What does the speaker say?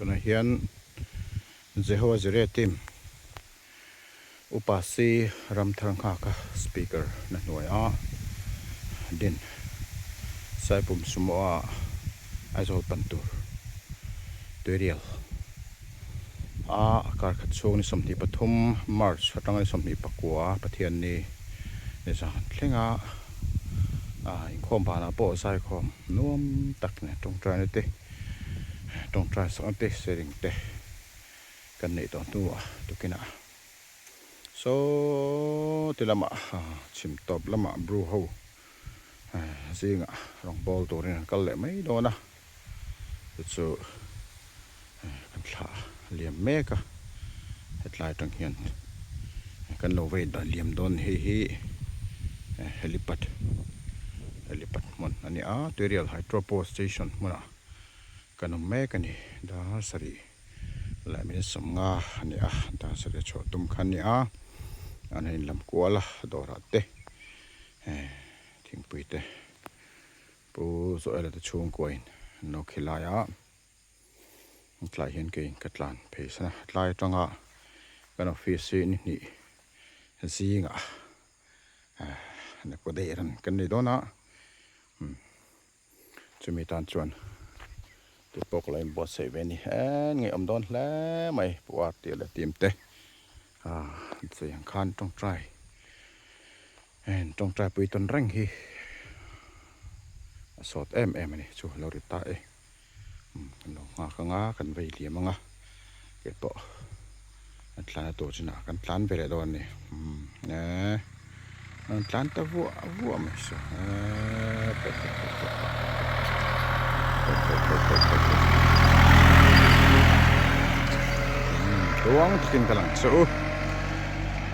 Tunah hian Jehovah Jireh team Upa C Ramthar nghaka speaker na hnuaia din Saipum Sumo a Aizawl pan tur Tuirial a kar khat chhung ni 23 March atanga ni 24 Pathianni ni zan thlenga inkhawm banah pawh zaikhawm nuam tak nen tawngtaina te tawngtai sakna te sharing te kan neih tawh hnuah tukinah saw ti lamah chhim tawp lamah bru ho zingah rawngbawl turin an kal leh mai dawn a chu chu kan thla liam mek a hetlai atang hian kan lo vei liam dawn hei hi helipad helipad hmun a ni a tuirial hydro power station hmunah kan awm mek a ni dar sarih leh min sawmnga a ni a dar sarih a chhuah tum kha a ni a an han inlam kual a dawrah te thingpui te. Pu Joel-a te chhungkuain an lo khilai a, tlai hian kei ka tlan phei san a, tlai atanga kan office hi ni hnih zingah eh daih ran kan nei dawn a, chumi tan chuan tupawk lo inbuatsaih ve a ni en ngeiawm dawn hle mai Pu Arti leh team te ah an sawi ang khan tawngtai. Heng tawngtai pui tawn reng hi a sawt em em a ni chu lo ri ta e kan lo nghak anga kan vei liam anga kei pawh an tlan a tur chinah kan tlan ve leh dawn a ni eh an tlan ta vuah vuah mai so eh pawt pawt pawt pawt pawt pawt pawt pawt pawt pawt tluang takin ka lang che u.